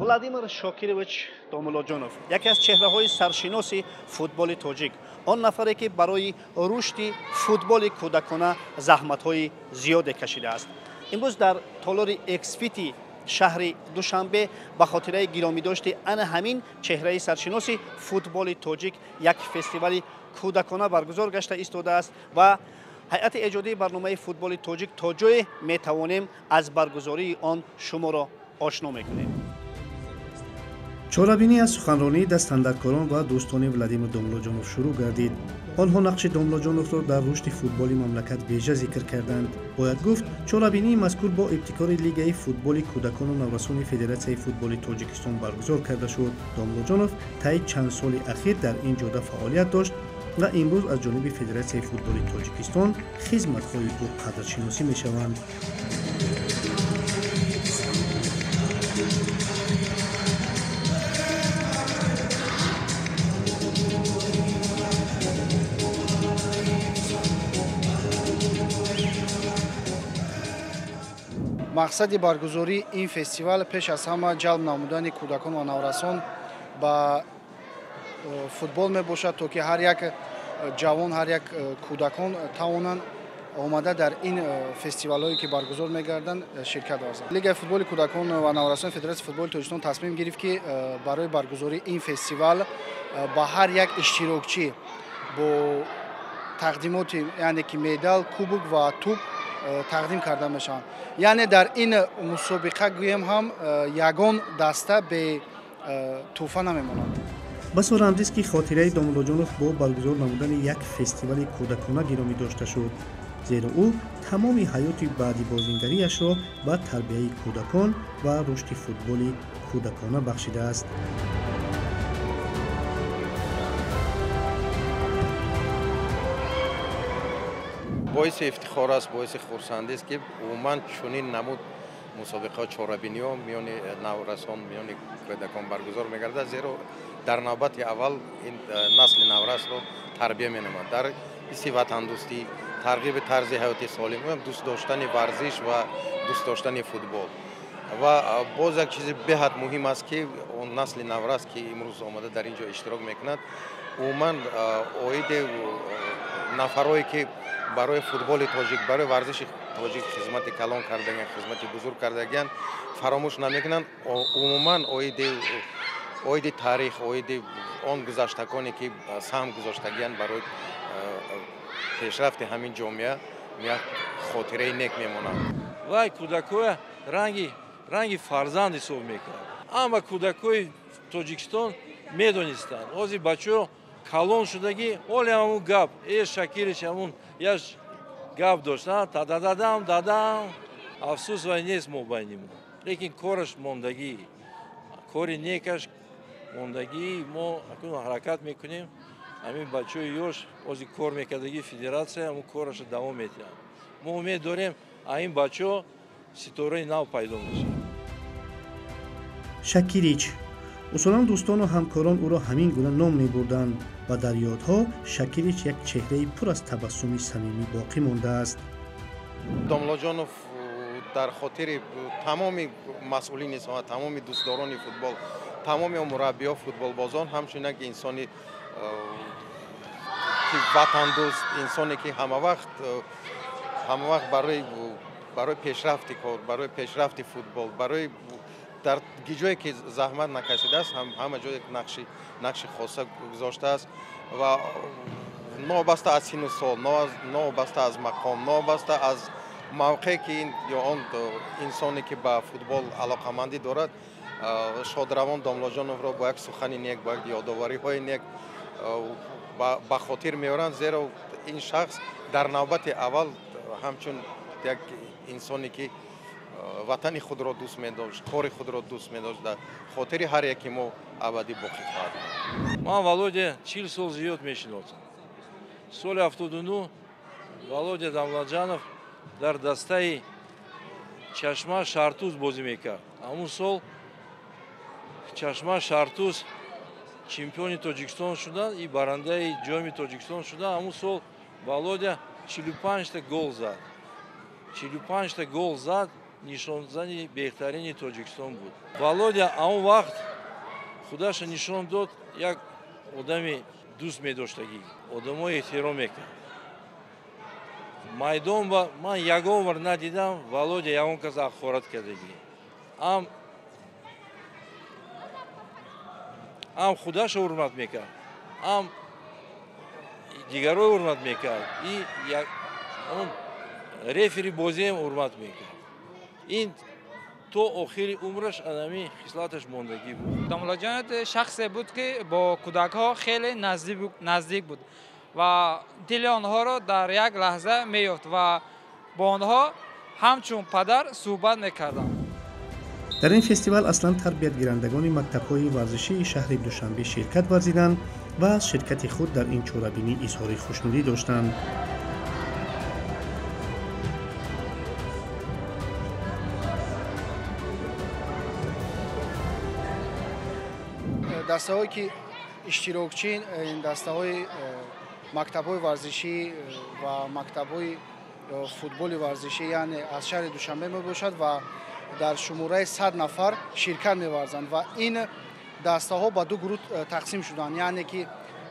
Владимир Шокирович Домуллоҷонов яке аз чеҳраҳои саршиноси футболи тоҷик, он нафаре ки барои рушди футболи кӯдакона заҳматҳои зиёде кашидааст. Имрӯз дар толори Эксфити шаҳри Душанбе ба хотираи гиромидошти ана ҳамин чеҳраи саршиноси футболи тоҷик як фестивали кӯдакона баргузор гашта истодааст ва ҳайати эҷодии барномаи футболи тоҷик то ҷое метавонем аз баргузории он шуморо ошно мекунем. Чорабинӣ аз суханронии дастандаркорон ва дӯстони Владимир Домуллоҷонов шурӯъ гардид. Онҳо нақши Домуллоҷоновро дар рушди футболи мамлакат вежа зикр карданд. Бояд гуфт, чорабинии мазкур бо ибтикори Лигаи футболи кӯдакону наврасони Федератсияи футболи Тоҷикистон баргузор карда шуд. Домуллоҷонов таи чанд соли ахир дар ин ҷода фаъолият дошт ва имрӯз аз ҷониби Федератсияи футболи Тоҷикистон хизматҳои ӯ қадршиносӣ мешаванд. Мақсади баргузории ин фестивал пеш аз ҳама ҷалб намудани кӯдакон ва наврасон ба футбол мебошад, то ки ҳар як ҷавон, ҳар як кӯдакон тавонанд омада дар ин фестивалҳое ки баргузор мегарданд ширкат варзанд. Лигаи футболи кӯдакон ва наврасон Федератсияи футболи Тоҷикистон тасмим гирифт, ки барои баргузории ин фестивал ба ҳар як иштирокчӣ бо тақдимоти, яъне ки медал, кубок ва тӯб тақдим карда мешаванд. Яъне дар ин мусобиқа гӯем ҳам ягон даста бе тӯҳфа намемонад. Басо рамзист, ки хотираи Домуллоҷонов бо баргузор намудани як фестивали кӯдакона гиромӣ дошта шуд, зеро ӯ тамоми ҳаёти баъди бозингариашро ба тарбияи кӯдакон ва рушди футболи кӯдакона бахшидааст. Боиси ифтихор аст, боиси хурсандист, ки умуман чунин намуд мусобиқаҳо, чорабиниҳо миёни наврасон, миёни кӯдакон баргузор мегардад, зеро дар навбати аввал ин насли наврасро тарбия менамояд дар ҳисси ватандӯстӣ, тарғиби тарзи ҳаёти солим, дӯст доштани варзиш ва дӯст доштани футбол. Ва боз як чизи беҳад муҳим аст, ки он насли наврас, ки имрӯз омада дар ин ҷо иштирок мекунад, умуман оиди нафарое ки барои футболи тоҷик, барои варзиши тоҷик хизмати калон кардагиан, хизмати бузург кардагиан, фаромӯш намекунанд. Умуман оиди таърих, оиди он гузаштагоне ки саҳм гузоштагиан барои пешрафти ҳамин ҷомеа, як хотираи нек мемонад. Вай кӯдакоя ранги фарзанд ҳисоб мекард. Ҳама кӯдакои Тоҷикистон медонистанд. Ҳозир бачаҳо калон шудагӣ, ҳоле ҳамун гап, э Шакирич ҳамун як гап дошт, тадададам дадам. Афсӯс, вай нест мо байни мо, лекин кораш мондагӣ, кори некаш мондагӣ. Мо акнун ҳаракат мекунем, ҳамин бачаҳои ёш ҳозир кор мекардагӣ федератсия ҳамун корашро давом медиҳанд. Мо умед дорем, ин бачаҳо ситораи нав пайдо мешавад. Шакирич. Усулан дӯстону ҳамкорон ӯро ҳамин гуна ном мебурданд ва дар ёдҳо Шакирич як чеҳраи пур аз табассуми самимӣ боқӣ мондааст. Домуллоҷонов дар хотири тамоми масъулини соҳа, тамоми дӯстдорони футбол, тамоми мураббиҳо, футболбозон ҳамчун як инсони ки ватандӯст, инсоне ки ҳамавақт барои пешрафти кор, барои пешрафти футбол, барои дар ҷое ки заҳмат накашидааст, ҳама ҷое нақши хоса гузоштааст ва новобаста аз синну сол, новобаста аз мақом, новобаста аз мавқее ки ин ё он инсоне ки ба футбол алоқамандӣ дорад, шодравон Домуллоҷоновро бо як сухани нек, бо як ёдовариҳои нек ба хотир меоранд, зеро ин шахс дар навбати аввал ҳамчун як инсоне ки ватани худро дӯст медошт, кори худро дӯст медошт, дар хотири ҳар яки мо абадӣ боқӣ хоҳад монд. Ман Володя 40 сол зиёд мешиносам. Соли 79 Володя Домуллоҷонов дар дастаи Чашма Шартуз бозӣ мекард. Ҳамун сол Чашма Шартуз чемпиони Тоҷикистон шуданд и барандаи ҷоми Тоҷикистон шуданд. Ҳамун сол Володя 45 та гол зад. 45 та гол зад. Нишонзани беҳтарини Тоҷикистон буд. Володя он вақт худаша нишон дод, як одами дӯст медоштагӣ, одамои эҳтиром мекард. Майдон ба ман ягон бор надидам Володя ягон кас ҳақорат кардагӣ. Ам худаша ҳурмат мекард, ам дигаро ҳурмат мекард, и он рефери бозиам ҳурмат мекард. Ин то охири умраш анами хислаташ мондагӣ буд. Домуллоҷонов шахсе буд, ки бо кӯдакҳо хеле наздик буд ва дили онҳоро дар як лаҳза меёфт ва бо онҳо ҳамчун падар суҳбат мекарданд. Дар ин фестивал аслан тарбиятгирандагони мактабҳои варзишии шаҳри Душанбе ширкат варзиданд ва аз ширкати худ дар ин чорабинӣ изҳори хушнудӣ доштанд. Дастаҳое ки иштирокчӣ, ин дастаҳои мактабҳои варзишӣ ва мактабҳои футболи варзишӣ, яъне аз шаҳри Душанбе мебошад ва дар шумораи 100 нафар ширкат меварзанд ва ин дастаҳо ба ду гурӯҳ тақсим шуданд, яъне ки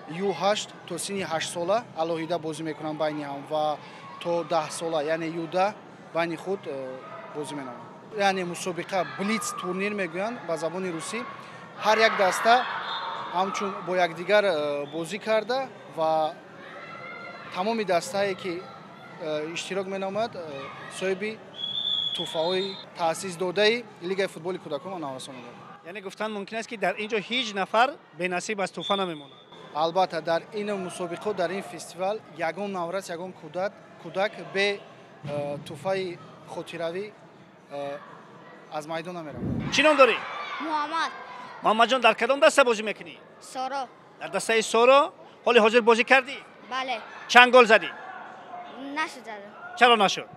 Ю8 то синни 8 сола алоҳида бозӣ мекунанд байни ҳам ва то 10 сола, яъне Ю10 байни худ бозӣ менамоянд. Яъне мусобиқа блиц турнир мегӯянд ба забони русӣ. Ҳар як даста ҳамчун бо якдигар бозӣ карда ва тамоми дастае ки иштирок менамояд соҳиби тӯҳфаҳои таъсис додаи Лигаи футболи кӯдакон ва наврасон мегардад. Яъне гуфтан мумкин аст, ки дар ин ҷо ҳеҷ нафар бенасиб аз тӯҳфа намемонад. Албатта, дар ин мусобиқо, дар ин фестивал ягон наврас, ягон кӯдак бе тӯҳфаи хотиравӣ аз майдон намеравад. Чӣ ном дорӣ? Муҳаммад. Муҳаммадҷон, дар кадом даста бозӣ мекунӣ? Соро. Дар дастаи Соро? Ҳоли ҳозир бозӣ кардӣ? Бале. Чанд гол задӣ? Нашуд задам. Чаро нашуд?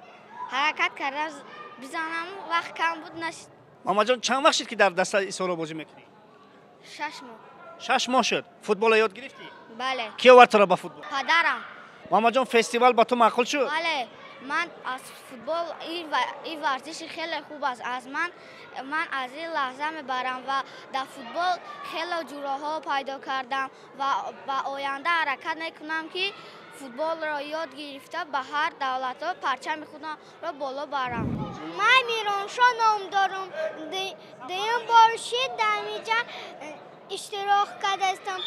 Ҳаракат кардам бизанам, вақт кам буд, нашуд. Муҳаммадҷон, чанд вақт шуд, ки дар дастаи Соро бозӣ мекунӣ? 6 моҳ. 6 моҳ шуд. Футболро ёд гирифтӣ? Бале. Ки овард туро ба футбол? Падарам. Муҳаммадҷон, фестивал ба ту маъқул шуд? Бале. Ман аз футбол ин варзиши хеле хуб аст. Аз ман аз ин лаҳза мебарам ва дар футбол хеле ҷуроҳҳо пайдо кардам ва ба оянда ҳаракат мекунам, ки футболро ёд гирифта ба ҳар давлатҳо парчами худро боло барам. Ман Мироншо ном дорам. Дуюм бор шид дар инҷа иштирок кардастам.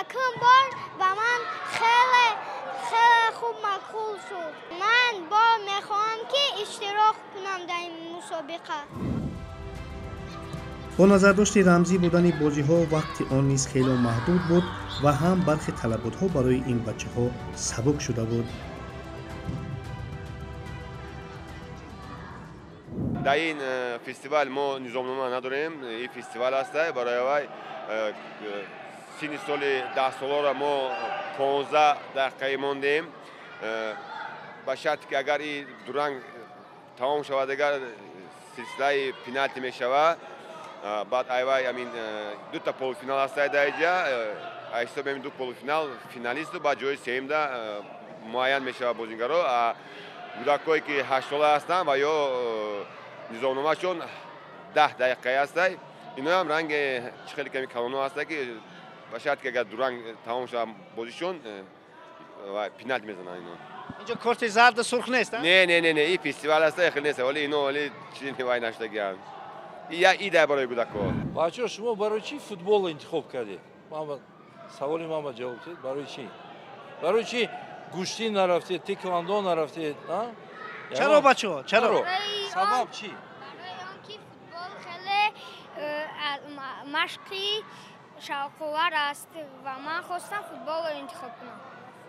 Якум бор ба ман хеле хеле хуб маъқул шуд. Ман бо мехоҳам, ки иштирок кунам дар ин мусобиқа. Бо назардошти рамзӣ будани бозиҳо вақти он низ хело маҳдуд буд ва ҳам бархе талаботҳо барои ин бачаҳо сабук шуда буд. Дар ин фестивал мо низомнома надорем. Ин фестивал аст, барои вай синни соли 10 соларо мо 15 дақиқаи мондем, ба шарте ки агар ин дуранг тамом шавад, агар силсилаи пеналти мешавад, баъд айвай амин дута полуфинал аст дар инҷа. Ҳисоби ҳамин ду полуфинал финалисту баъд ҷои сеюмда муайян мешавад бозингаро. Кӯдакҳое ки 8 сола ҳастанд ва ё низомномашон 10 дақиқаи ҳастай, иноам ранги чӣ хеле ками калоно ҳаста, ки ба шарте ки агар дуранг тамом шавад бозишон, пеналти мезананд ино. Инҷо корти зарду сурх нест? Не, не, не, не, ин фестивал аста, хеле нест. Вале ино вале чизи вай нашудагианд. Я ида барои кӯдакҳо. Бачаҳо, шумо барои чӣ футболро интихоб кардед? Саволи ман ба ҷавоб диҳед. Барои чӣ? Барои чӣ гӯштин нарафтед, тэквондо нарафтед? Чаро, бачаҳо, чаро? Сабаб чӣ? Барои он ки футбол хеле машқи шавқовар аст ва ман хостам футболро интихоб кунам.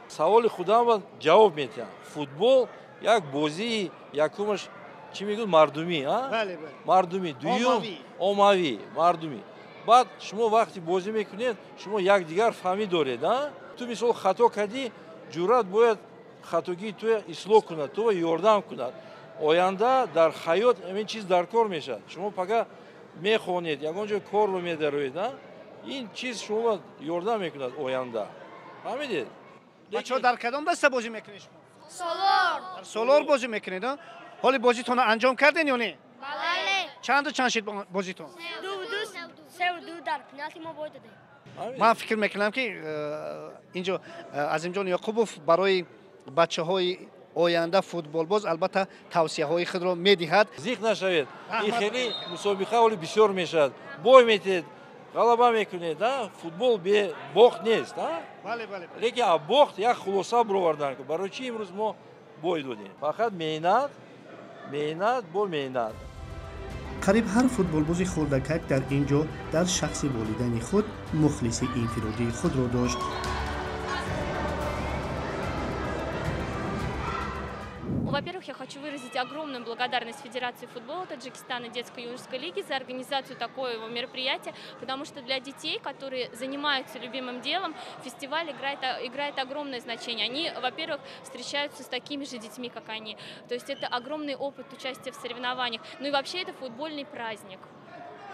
Саволи худам ҷавоб медиҳам. Футбол як бозии, якумаш, чӣ мегӯяд, мардумӣ, мардумӣ, дуюм оммавӣ, мардумӣ. Баъд шумо вақте бозӣ мекунед, шумо якдигар фаҳмӣ доред. Ту мисол хато кардӣ, ҷуръат бояд хатогии туя ислоҳ кунад, туро ёрдам кунад. Оянда дар ҳаёт ҳамин чиз дар кор мешавад. Шумо пага мехонед, ягон ҷой корро медароед, ин чиз шумо ёрдам мекунад оянда. Фаҳмидед? Бачаҳо, дар кадом даста бозӣ мекунед шумо? Солор. Дар Солор бозӣ мекунед? Ҳоли бозитонро анҷом карден ё не? Бале. Чанду чанд шид бозитон? 3-2 дар пеналти мо бой додем. Ман фикр мекунам, ки инҷо Азимҷон Ёқубов барои бачаҳои оянда футболбоз албатта тавсияҳои худро медиҳад. Зиқ нашавед, ин хеле мусобиқа оли бисёр мешавад, бой метиҳед, ғалаба мекунед. Футбол бе бохт нест. Лекин аз бохт як хулоса бировардан, барои чӣ имрӯз мо бой додем. Фақат меҳнат, меҳнат бо меҳнат. Қариб ҳар футболбози хурдакак дар ин ҷо дар шахси волидайни худ мухлиси инфиродии худро дошт. Во-первых, я хочу выразить огромную благодарность Федерации футбола Таджикистана детско-юношеской лиги за организацию такого мероприятия, потому что для детей, которые занимаются любимым делом, фестиваль играет огромное значение. Они, во-первых, встречаются с такими же детьми, как они. То есть это огромный опыт участия в соревнованиях. Ну и вообще это футбольный праздник.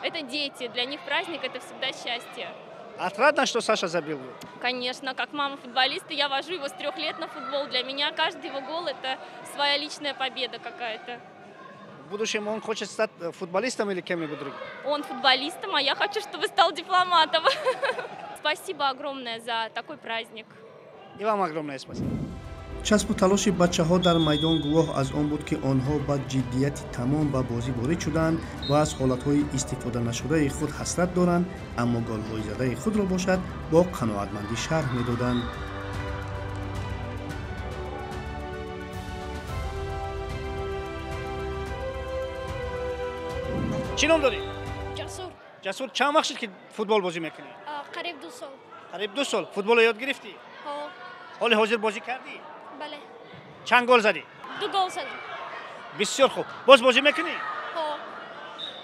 Это дети, для них праздник – это всегда счастье. Отрадно, что Саша забил? Конечно, как мама футболиста, я вожу его с 3 лет на футбол. Для меня каждый его гол – это своя личная победа какая-то. В будущем он хочет стать футболистом или кем-нибудь другим? Он футболистом, а я хочу, чтобы стал дипломатом. Спасибо огромное за такой праздник. И вам огромное спасибо. Часпу талоши бачаҳо дар майдон гувоҳ аз он буд, ки онҳо ба ҷиддияти тамом ба бозӣ ворид шуданд ва аз ҳолатҳои истифоданашудаи худ ҳасрат доранд, аммо голҳои задаи худро бошад бо қаноатмандӣ шарҳ медоданд. Чӣ ном дорӣ? Ҷасур. Ҷасур, чанд вақт шуд, ки футбол бозӣ мекунӣ? Қариб 2 сол. Қариб 2 сол. Футболро ёд гирифтӣ? Ҳо. Ҳоли ҳозир бозӣ кардӣ? Бале. Чанд гол задӣ? 2 гол задам. Бисёр хуб. Боз бозӣ мекунӣ? Ҳо.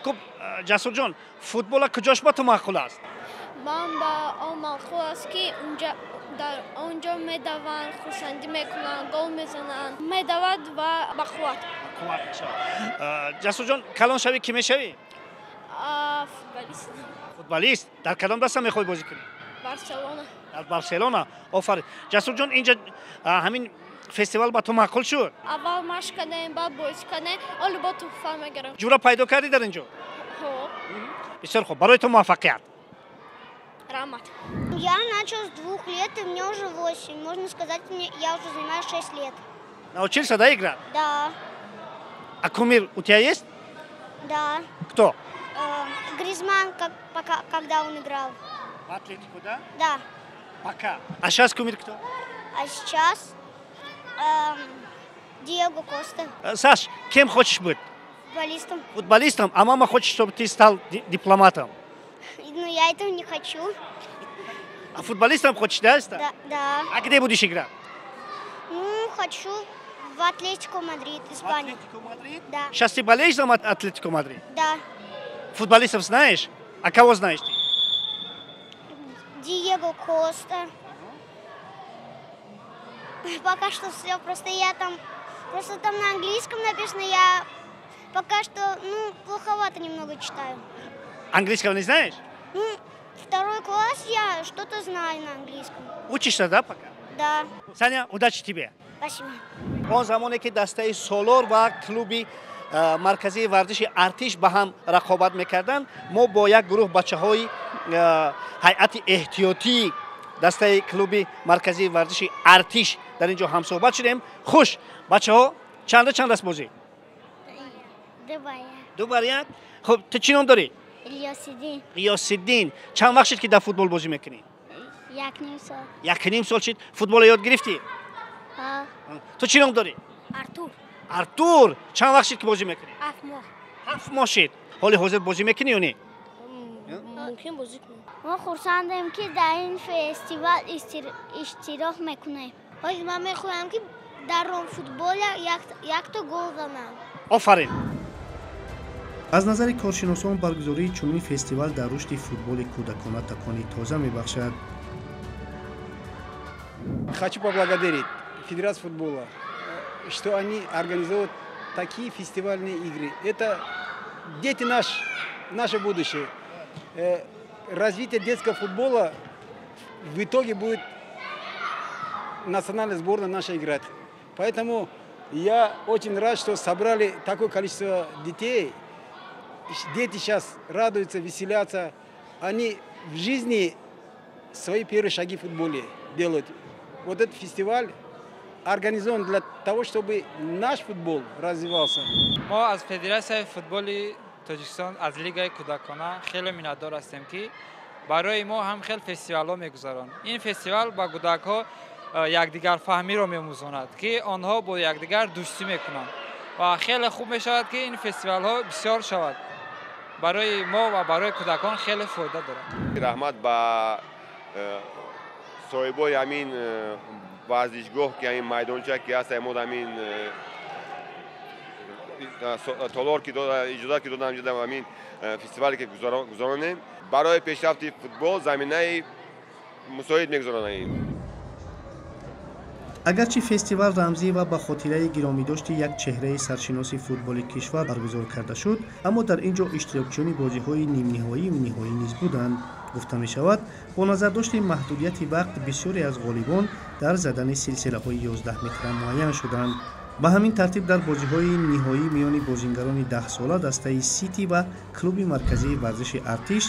Хуб, Ҷасурҷон, футбола куҷош ба ту маъқул аст? Ман ба он маъқул аст, ки дар он ҷо медаванд, хурсандӣ мекунанд, гол мезананд, медавад ва ба қувват. Қувват мешавад. Ҷасурҷон, калон шавӣ кӣ мешавӣ? Футболист. Футболист? Дар кадом даста мехоҳӣ бозӣ кунӣ? Барселона. Дар Барселона. Офарин. Ҷасурҷон, инҷа ҳамин фестивал ба ту маъқул шуд? Аввал машқ кардем, баъд бозӣ кардем, ҳоло бо тӯҳфа мегирам. Ҷура пайдо кардӣ дар инҷо? Ҳо. Бисёр хуб. Барои ту муваффақият. Раҳмат. Я начал с 2 лет, и мне уже 8. Можно сказать, я уже занимаюсь 6 лет. Научился, да, играть? Да. А кумир у тебя есть? Да. Кто? Гризман, когда он играл. В Атлетику, да? Да. Пока. А сейчас кумир кто? А сейчас Диего Коста. Саш, кем хочешь быть? Футболистом. Футболистом? А мама хочет, чтобы ты стал дипломатом? Ну, я этого не хочу. А футболистом хочешь, да, стать? Да, да. А где будешь играть? Ну, хочу в Атлетико Мадрид, Испания. Атлетико Мадрид? Да. Сейчас ты болеешь за Атлетико Мадрид? Да. Футболистов знаешь? А кого знаешь ты? Диего Коста. Пока что все, просто я там, просто там на английском написано, я пока что, ну, плоховато немного читаю. Английского не знаешь? Ну, 2 класс я что-то знаю на английском. Учишься, да, пока? Да. Саня, удачи тебе. Спасибо. Он замоне ки дастаи Солор ва клуби марказии варзиши Артиш ба ҳам рақобат мекарданд, мо бо як гурӯҳ бачаҳои ҳайати эҳтиётии дастаи клуби марказии варзиши Артиш дар ин ҷо ҳамсӯҳбат шудем. Хуш, бачаҳо, чанда чанд аст бозӣ? 2 бар 1. 2 бар 1. Хуб, ту чӣ ном дорӣ? Ғиёсиддин. Ғиёсиддин. Чанд вақт шуд, ки дар футбол бозӣ мекунӣ? 1.5 сол. 1.5 сол шуд. Футболро ёд гирифтӣ? Ҳа. Ту чӣ ном дорӣ? Артур. Артур, чанд вақт шуд, ки бозӣ мекунӣ? 7 моҳ. 7 моҳ шуд. Ҳоли ҳозир бозӣ мекунӣ ё не? Мумкин бозӣ кунем. Мо хурсандем, ки дар ин фестивал иштирок мекунем. Ҳозир ман мехоҳам, ки дар футбол якто гол занам. Офарин. Аз назари коршиносон, баргузории чунин фестивал дар рушди футболи кӯдакона такони тоза мебахшад. Хочу поблагодарить Федерацию футбола, что они организовывают такие фестивальные игры. Это дети наше будущее. Развитие детского футбола в итоге будет национальная сборная наша играть. Поэтому Я очень рад, что собрали такое количество детей. Дети сейчас радуются, веселятся. Они в жизни свои первые шаги в футболе делают. Вот этот фестиваль организован для того, чтобы наш футбол развивался. Мо аз Федератсияи футболи Тоҷикистон, аз Лигаи кӯдакона хеле миннатдор ҳастем, ки барои мо ҳам хел фестивалҳо мегузаронад. Ин фестивал ба кӯдакҳо якдигарфаҳмиро меомӯзонад, ки онҳо бо якдигар дӯстӣ мекунанд ва хеле хуб мешавад, ки ин фестивалҳо бисёр шавад. Барои мо ва барои кӯдакон хеле фоида дорад. Раҳмат ба соҳибои ҳамин варзишгоҳ, ки ҳамин майдонча ки ҳаст, мо ҳамин толор ки иҷозат ки додам, ҳамин фестивале ки гузаронем, барои пешрафти футбол заминаи мусоид мегузаронем. Агарчи фестивал рамзӣ ва ба хотираи гиромидошти як чеҳраи саршиноси футболи кишвар баргузор карда шуд, аммо дар ин ҷо иштирокчиёни бозиҳои нимниҳоию ниҳоӣ низ буданд. Гуфта мешавад, бо назардошти маҳдудияти вақт бисёре аз ғолибон дар задани силсилаҳои 11 метра муайян шуданд. Ба ҳамин тартиб дар бозиҳои ниҳоӣ миёни бозингарони 10-сола дастаи Сити ва клуби марказии варзиши Артиш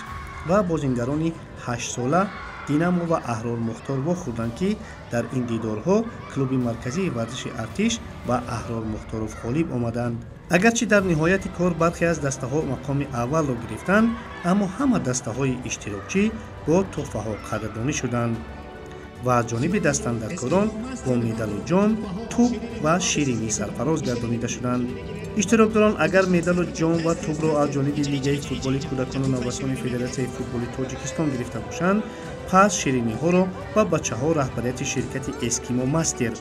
ва бозингарони 8-сола Динамо ва Аҳрор Мухтор вохӯрданд, ки дар ин дидорҳо клуби марказии варзиши Артиш ва Аҳрор Мухторов ғолиб омаданд. Агарчи дар ниҳояти кор бархе аз дастаҳо мақоми аввалро гирифтанд, аммо ҳама дастаҳои иштирокчӣ бо тӯҳфаҳо қадрдонӣ шуданд ва аз ҷониби дастандаркорон бо медалу ҷом, тӯб ва ширинӣ сарфароз гардонида шуданд. Иштирокдорон агар медалу ҷом ва тӯбро аз ҷониби Лигаи футболи кӯдакону наврасони Федератсияи футболи Тоҷикистон гирифта бошанд, пас шириниҳоро ба бачаҳо раҳбарияти ширкати Эскимо Мастер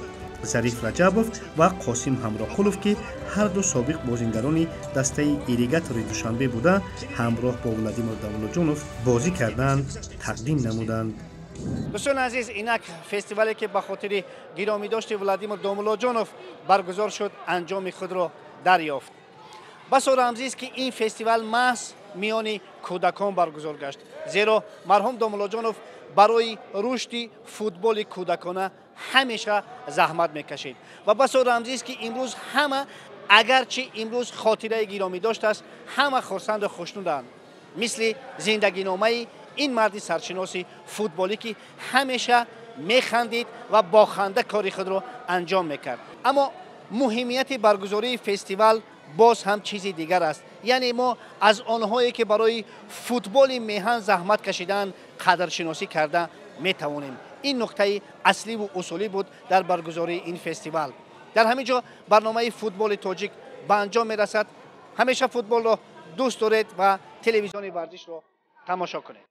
Зариф Раҷабов ва Қосим Ҳамроқулов, ки ҳарду собиқ бозингарони дастаи Ирригатори Душанбе буда, ҳамроҳ бо Владимир Домуллоҷонов бозӣ карданд, тақдим намуданд. Дӯстони азиз, инак фестивале ки ба хотири гиромидошти Владимир Домуллоҷонов баргузор шуд, анҷоми худро дарёфт. Басо рамзист, ки ин фестивал маҳз миёни кӯдакон баргузор гашт, зеро марҳум Домуллоҷонов барои рушди футболи кӯдакона ҳамеша заҳмат мекашид. Ва басо рамзист, ки имрӯз ҳама, агарчи имрӯз хотираи гиромӣ доштааст, ҳама хурсанду хушнуданд, мисли зиндагиномаи ин марди саршиноси футболӣ, ки ҳамеша механдид ва бо ханда кори худро анҷом мекард. Аммо муҳимияти баргузории фестивал боз ҳам чизи дигар аст, яъне мо аз онҳое ки барои футболи меҳан заҳмат кашидаанд қадршиносӣ карда метавонем. Ин нуқтаи асливу усулӣ буд дар баргузории ин фестивал. Дар ҳамин ҷо барномаи футболи тоҷик ба анҷом мерасад. Ҳамеша футболро дӯст доред ва телевизиони варзишро тамошо кунед.